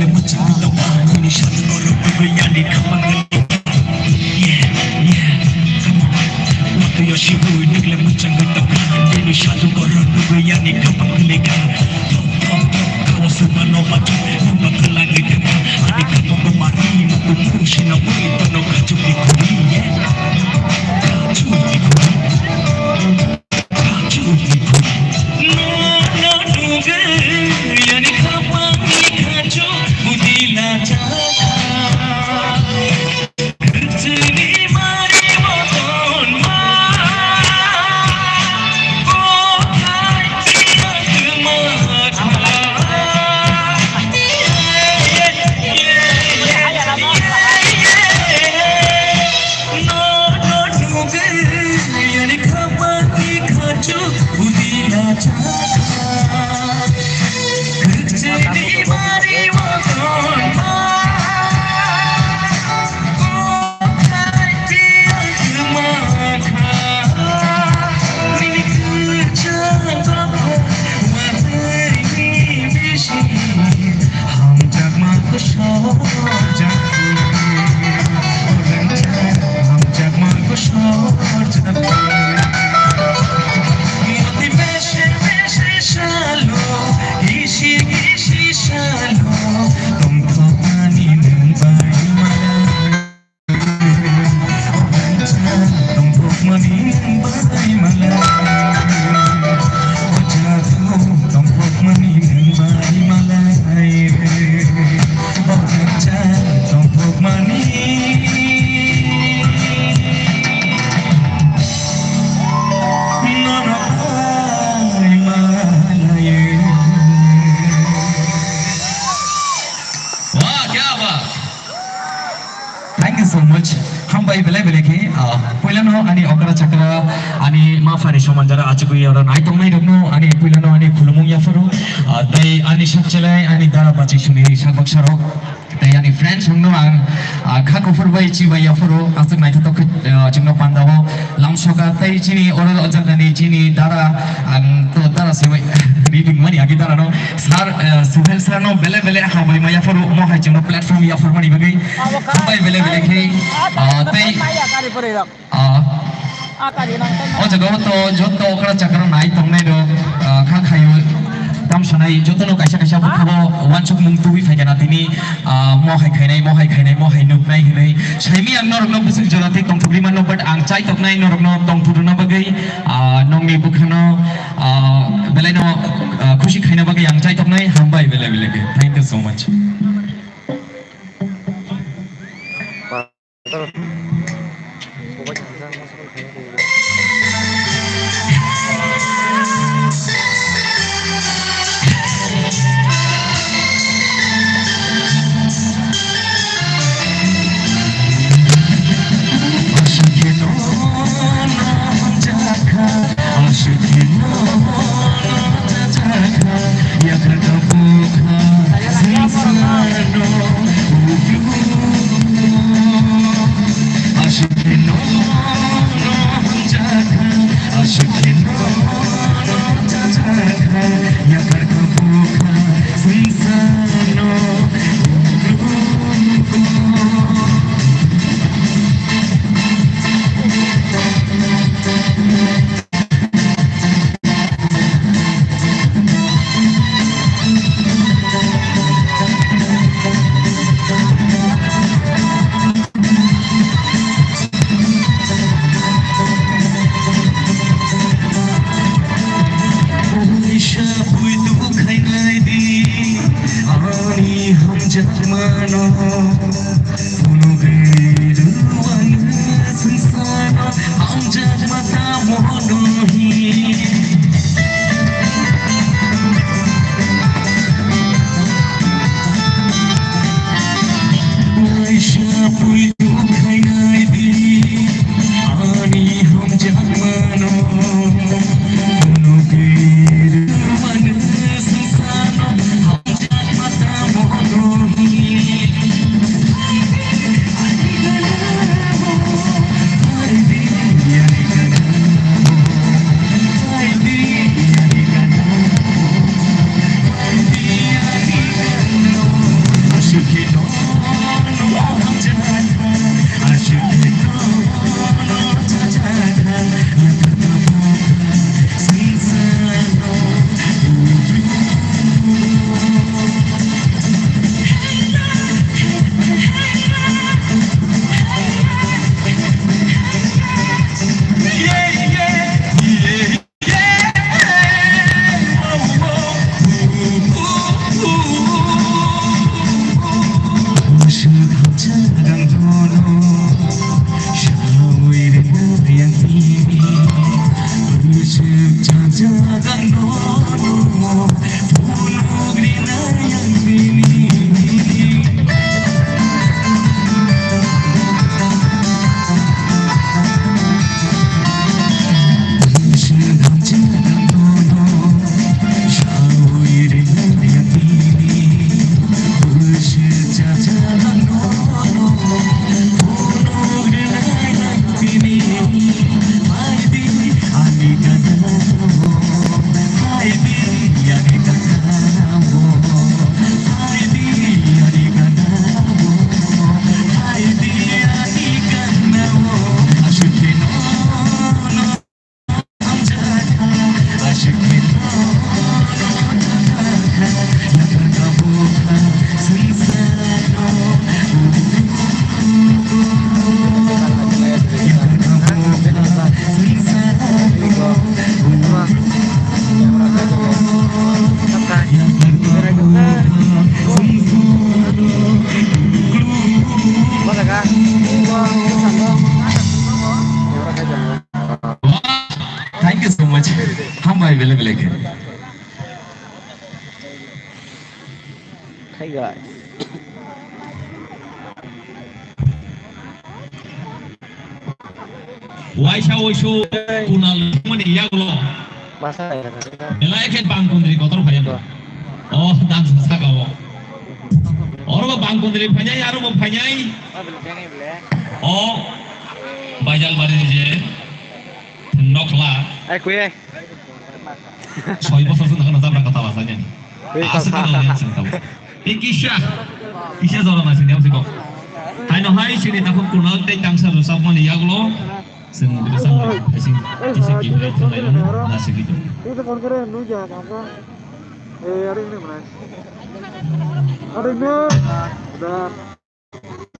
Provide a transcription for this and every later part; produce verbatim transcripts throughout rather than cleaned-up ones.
Muchung tongkha, nini sadu borok nugwi ani khapang gwnang. Yeah, yeah, come on. Watwi o sibui nugle muchung tongkha, nini sadu borok nugwi ani khapang gwnang. Thok, thok, thok, kawa suma no matu, nungba kwlangwi tongkha, ani khapang bo mari, muku musi no mui, tono kachuk ni kuri, yeah. Kachuk ni kuri. Hamjakma kusorjakma, hamjakma kusorjakma. Moti bese bese salo, isi isi salo, tongthokmani nwng bai mala. Wah, kya baat. Thank you so much. Hambai belai belai khe, ah, puilano ani okra chakra, ani ma phari soman jara achugwi oro nai tongnai rokno ani puilano ani khulumung yaphuru, ah, tei ani sakchelai, ani dara bachi suni sak baksa rok, tei ani friends rokno ang, ah, kha kuphur bai chi bai yaphuru, aswk naithothok khe, ah, chwngno pandao lamsoka tei chini oro o jagani chini dara, ang to dara se bai reading mani agi dara no. Sir, eh, Suhel sir no bele bele hambai ma yaphuru, omo hai chwngno platform yapharmani bagwi. Hambai bele bele khe, ah, tei, ah, o jaga o to joto okra chakra nai tongnai rok, ah, kha khaio tamsanai jotono kaisa kaisa bwkhabo wansukmung tubui phaikha na tini, ah, mo hai khainai, mo hai khainai, mo hai nuknai hinwi saimi ang norokno bwswk jora tei tongthokgwi mano, but ang chai toknai norokno tongthok rwna bagwi, ah, nokni bwkhano, ah, belaino, ah, khusi khaina bagwi ang chaitoknai, hambai belai belai khe. Thank you so much. Ani hamjakmano phunugwi rwani swngcharo hamjakma tamo hwnwi. Waisa puitu khainai di ani hamjakmano phunugwi rwani swngcharo hamjakma tamo hwnwi. Belai belai khe. Hey guys. Waisa waisa Kunal mani yagulo. Masa ya, masa. Belai khe bangkundri kotor phaiya. Oh, dan saka o. Oro bo bangkundri phainai, aro bo phainai. Oh, Baijal bari je. Nokla. Ai, kuye. Soi bosor se nang na jabra kata basa ni. Aswk khe nang yang sing tabo. Tei kisa, kisa jora na sini, sini kok. Haino hai sini takhuk Kunal tei tangsa rwchapmani yagulo. Sing rwchapmani, sing kisa kibra thanglai nang na sini. Itu kon kere nu ja kangka. Eh, ada ini mana? Ada ini. Udah.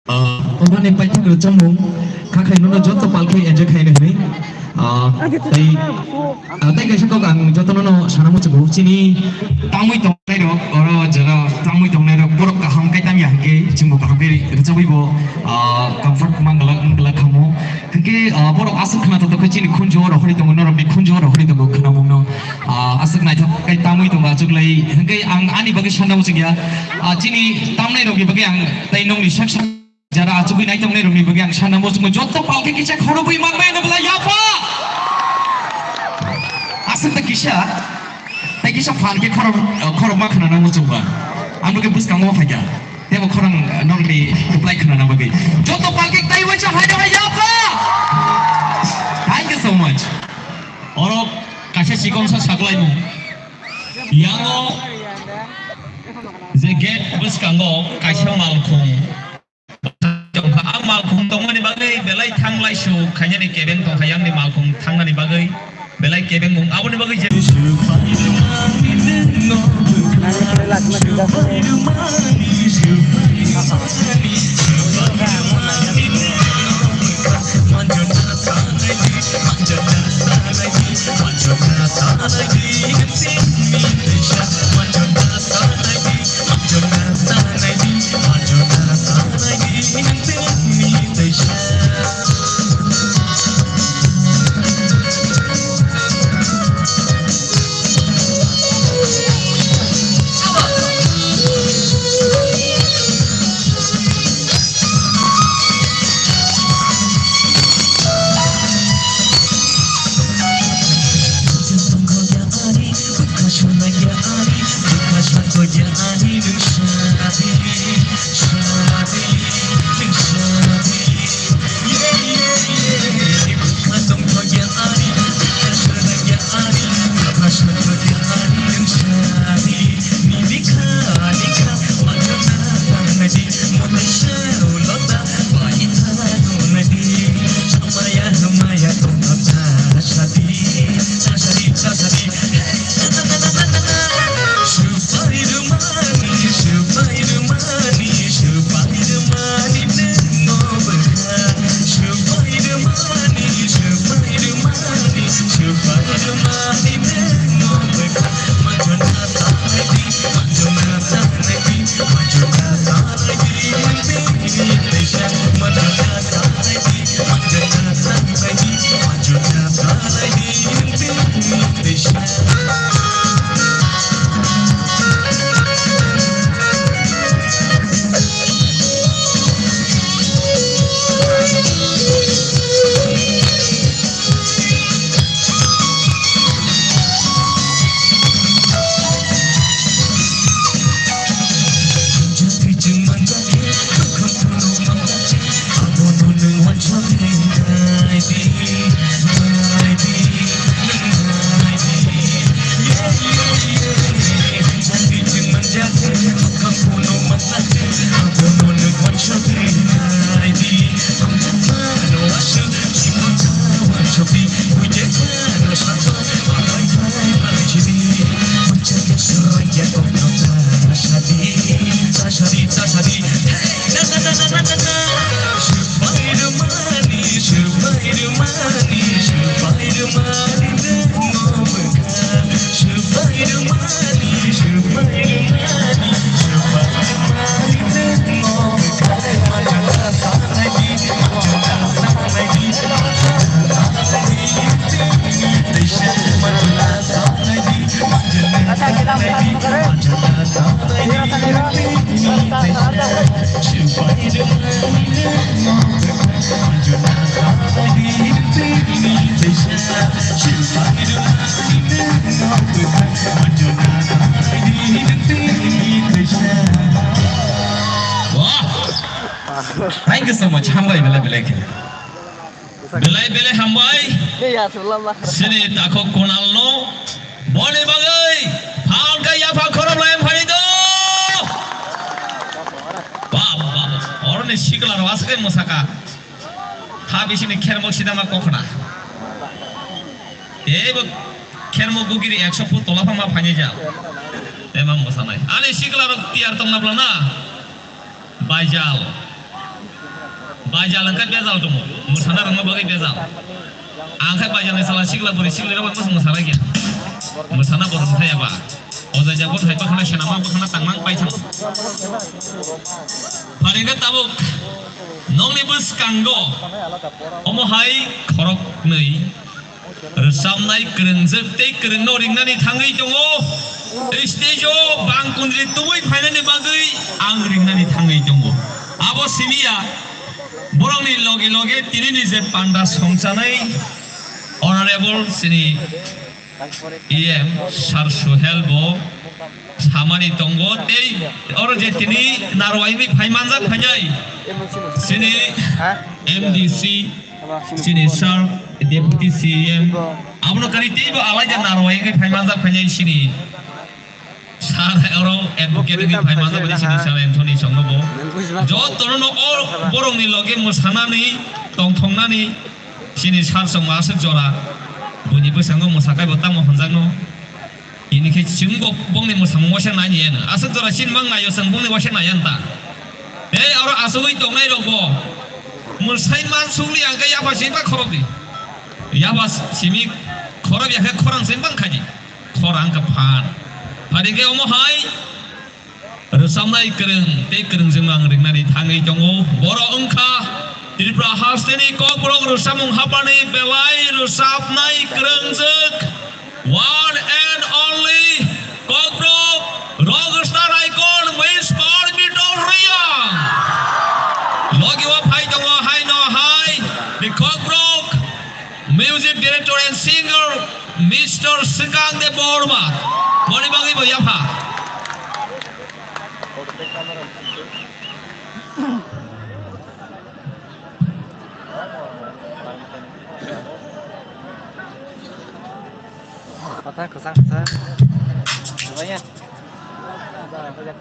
Ah, obani paithak rwchapmung kha khai nono joto palkhe enjoy khaina hwnwi. Ah, tei, ah, tei kaisa kok ang joto nono sana muchungo chini tangwi tongnai rok, oro jora tangwi tongnai rok borok kaham kai tangya hwnkhe chwngbo kaham khe rwchapwi bo, ah, comfort manglak, manglak khamu. Hwnkhe, ah, borok aswk khna tongtokhe chini khunju oro hwnwi tongo, norokni khunju oro hwnwi tongo khwnamungno. Ah, aswk naithok khe tangwi tongo, achuklai hwnkhe ang ani bagwi sanna muchungya. Ah, chini tamnai rokni bagwi ang tei nokni sak sak jara achugwi nai tongnai rokni bagwi ang sanna muchungo, joto palkhe kisa khorobwi mangmai ano bwla yapha. Aswk ta kisa, tei kisa phan khe khorob, khorobma khwnana muchungba. Ang bwkhe bwskango phaikha. Tebo khorang nokni reply khwnana bagwi. Joto palkhe tei waisa hai hai yapha. Thank you so much. Oro kaisa chikon sa saklaimung. Yango je gate bwskango kaisa malkhung tongkha. A malkhung tongmani bagwi belai thanglai su khainani kebeng tongkha, yangni malkhung thangnani bagwi belai kebeng mung. Aboni bagwi je Thank you so much. Hambai belai belai khe. Belai belai hambai. Sini takhuk Kunal no. Boni bagwi phalka yapha khorok lai phai do. Baba, oroni sikla rok aswk mwsaka. Ha bisini khermok sidama kokhna. Teibo khermok gugiri ekso foot tola phama phainai ja. Emang mwsanai. Ani sikla rok tiyar tongna bwla na. Baijal. Baijal wngkha bejal tongo. Mwsana rwngma bagwi bejal. Ang khe baijal ni sala sikla bwrwi sikli rok mwsana rwgya. Mwsana bo rwngthaya ba. O jaga bo thai pakhana sena ma pakhana tangmang pai thang. Pharingkhe tabuk nokni bwskango omo hai khoroknwi rwchapnai kwrwngjwk tei kwrwngno ringnani thangwi tongo. Stage o bang kundri tubui phainani bagwi ang ringnani thangwi tongo. Abo simiya borokni loge loge tinini je panda songchanai Honorable chini E M Sir Suhel bo samani tongo tei oro je tini narwaiwi phai manjak phainai chini M D C, chini Sir Deputy C E M, abono kari teibo alaida narwaiwi phai manjak phainai chini Sir oro advocate wngwi phai manjak phainai chini Sir Anthony Chongno bo. Jotono o borokni loge mwsanani, tongthoknani, chini sar chwng aswk jora buini bwskango mwsakhai bo tamo hwnjakno. Ini khe chwng bo bongni mwsamung waisa nai ni ano. Aswk jora chini mang naio chwng bongni waisa nai ano ta. Tei oro asugwi tongnai rok bo mwsai man sugli ang khe yapha simi ba khorok di. Yapha simi khorok ya khe khorang simi bang khaji. Khorang khe phan. Phadi khe omo hai Rwchapnai kwrwng tei kwrwngjwngno ang ringnani thangwi tongo. Borok wngkha Tripura hasteni Kokborok rwchapmung haphani belai rwchapnai kwrwngjwk, one and only Kokborok rockstar icon Miss Parmita Reang. Logi o phai tongo haino hai the Kokborok music director and singer Mister Swkang Debbarma. Boni bagwi bo yapha. Kota kwchang kwchang.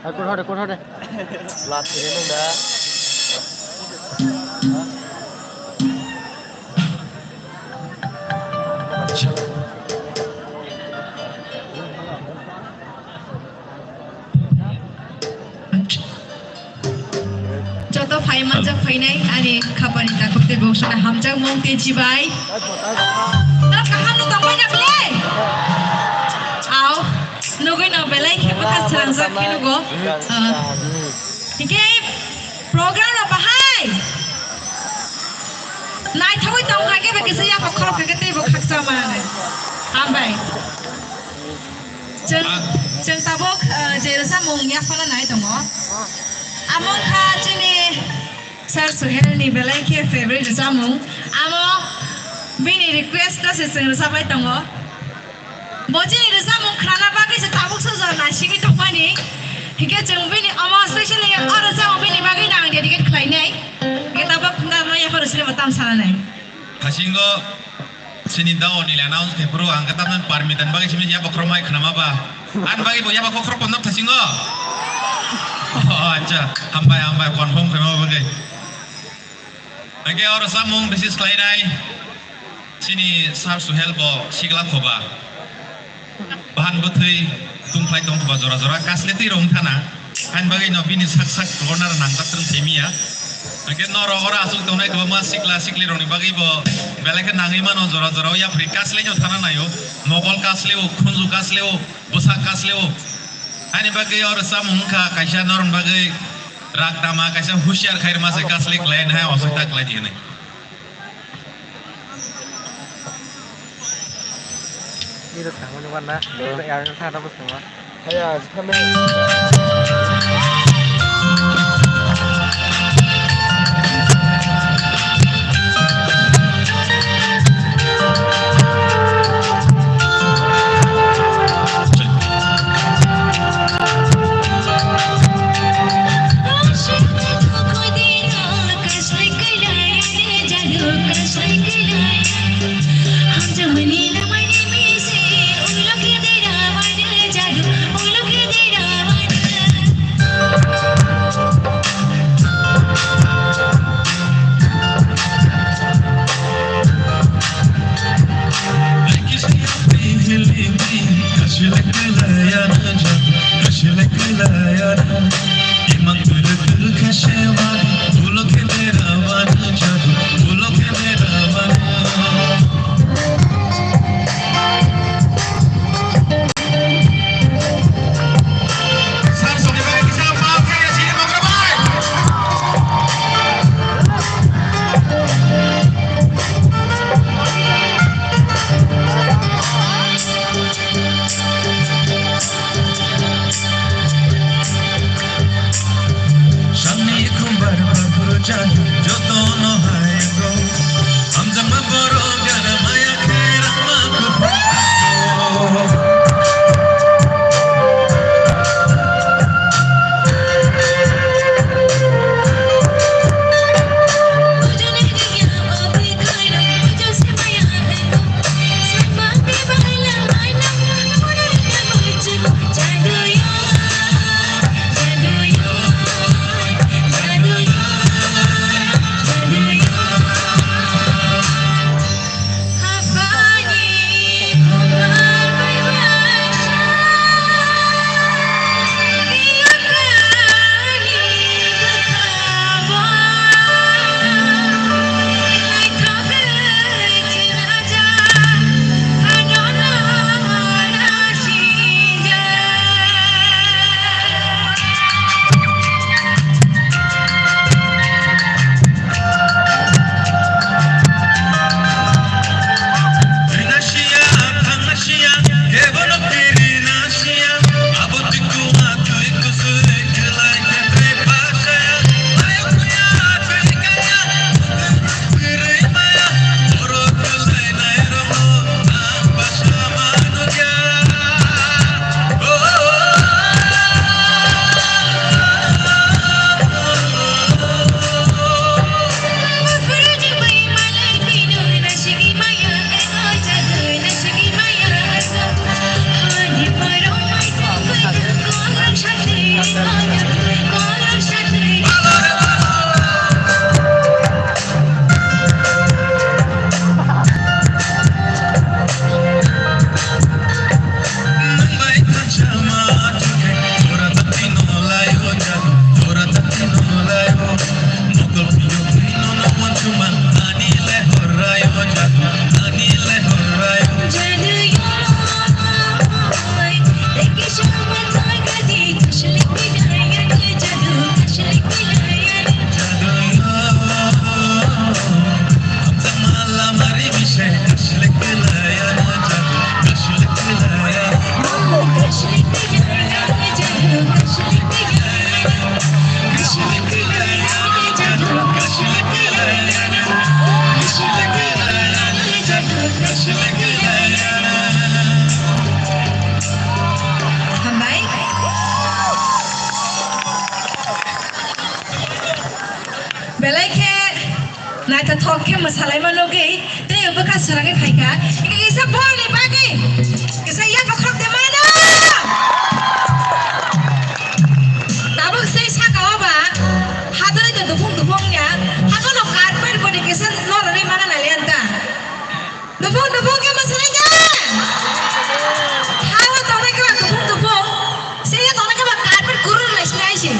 Hai, kurhode, kurhode. Lat sini nung da. Joto phai manjak phainai ani khapani takhuk tei bongsono hamjakmung tei chibai. Tamo kaham no tongbai na ble? Au, nugui no belai khe bwkha srangjak khe nugo. Ah, hingke program no bahai. Naithogwi tong kha khe, bai kisa yaphak khorok kha khe teibo khaksa manai. Hambai. Chwng, chwng tabuk, ah, je rwchapmung yaphana nai tongo. Amo wngkha chini Sir Suhel ni belai khe favorite rwchapmung. Amo bini request no se chwng rwchapbai tongo. Bo chini rwchapmung khnana bagwi se tabuk sojak naisigwi tongmani. Hinkhe chwng bini omo specially o rwchapmung bini bagwi no ang dedicate khlainai. Hinkhe tabuk khna ma yaphar sini bo tam sananai. Thasingo chini da o nile announce khe phuru ang khe tamni Parmita ni bagwi simi ya bokhorok mai khnama ba. Ani bagwi bo ya bokhorok pondok thasingo. Oh, acha. Hambai, hambai, confirm khlaima bagwi. Hinkhe o rwchapmung bisi swlainai. Chini Sir Suhel bo sikla khoba. Bahan bwthwi tungphlai tong khoba jora jora kasle twi rong thana. Hain bagwi no bini sak sak corner nang ta thung themiya. Hinkhe norok oro aswk tongnai kwbangma sikla sikli rokni bagwi bo belai khe nangwi mano jora jora o yapri kasle no thana naio. Mokol kasle o, khunju kasle o, bwsak kasle o. Haini bagwi oro chamung wngkha kaisa norokni bagwi rak tama kaisa husiar khai rwma se kasle klai nai oswk ta klai di hinwi. Nini thangmani uanna, ang thangna bwskango. Haya, thangmani. Jotono hai go, hamjakma borok gana maya khe rangma kuphai. Hambai. Belai khe naithothok khe mwsalaima nugwi tei bwkha swrangwi phaikha. Kisa bolni bagwi kisa yaphang khorokde mano. Tabuk sei saka o ba hadwlai tong duphung duphung ya. Hakono carpet boni kisa norwi mana nalian ta. Duphung duphung khe mwsalaikha. Hao tongnai khe ba duphung duphung. Sei tongnai khe ba carpet kurur lai sinai se.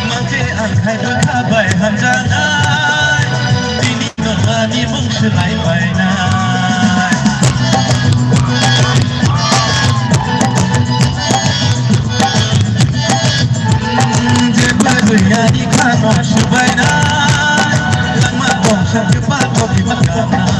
Mate ang khai bwkha bai hamjaknai, bini nokha ni mung swlai bainai. Jeba dunya ni khano swbainai, langma kongsa khe pa kopi makanai.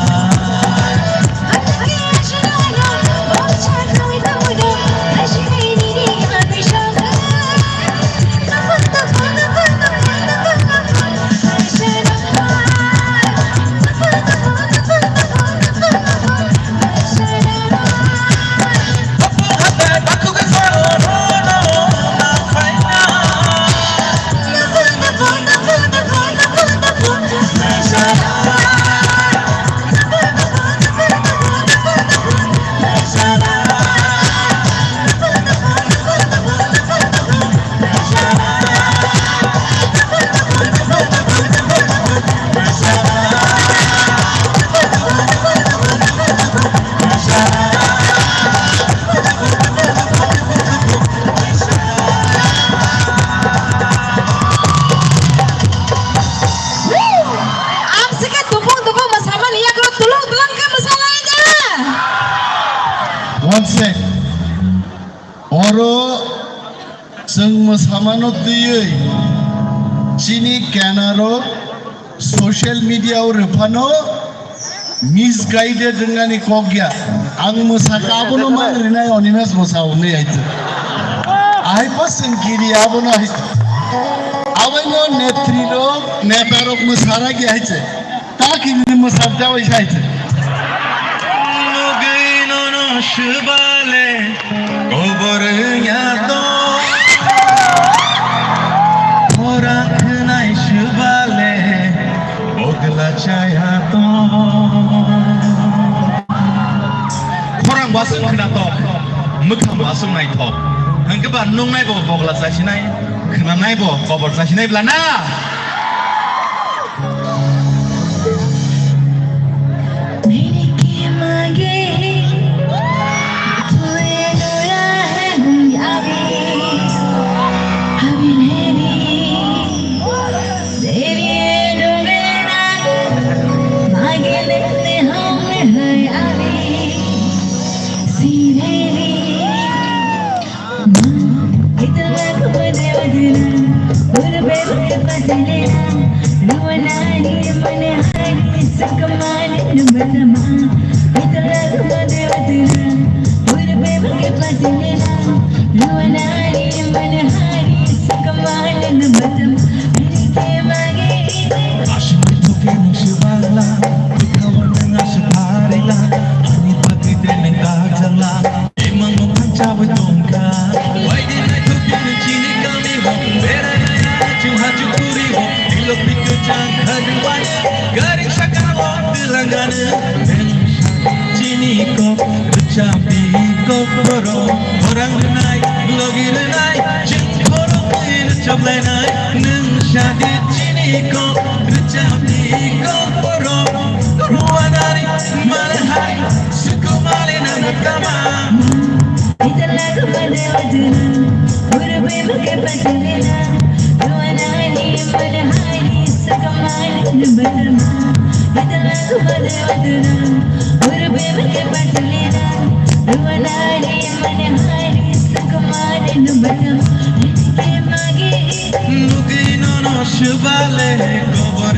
Ang sike tupung tupung masamani yago tulung tulung ke masalai da. One sec. Oro chwng mwsamano twiwi chini kenaro social media o rwphano misguided wngani kok ya. Ang mwsaka abono man rinai Onimesh mwsa hwnwi hai twi. Ahai pa chwng kiri abono hai twi. Abaino netri rok neta rok mwsara ya hai twi. Takini mwsarjawi sai se. Nugwi nono swbale kobor wngya to. Khorang khwnai swbale bogla chaya to. Khorang wasung khwnatok, mwkhang wasung naithok. Hwnkhe ba nungnai bo bogla chasinai, khwnanai bo kobor chasinai bla na? Aswk thokhe nung se bagla, bwkhao nung aswk pharila, ani bagwi de nung kajakla. Imang bo phan chawi tongkha. Waidi naithok bini chini kami bo. Berai nai hachung hachung puri bo. Ilo piku chang khadu wani. Gari saka o tilangana. Chini kok rwchapni kok borok. Khorang rwnai, logi rwnai. Chwng khoroknwi rwchaplainai. Nwng sadi chini kok rwchapni kok borok. Ruanani manhai. Sukumale nang tama. Italaga pada waduna, urbe bake patilena. Ruanani manhai, sukumale nang tama. Italaga pada waduna, urbe bake patilena. Ruanani manhai, sukumale nang tama. Nugwi nono swbale kobor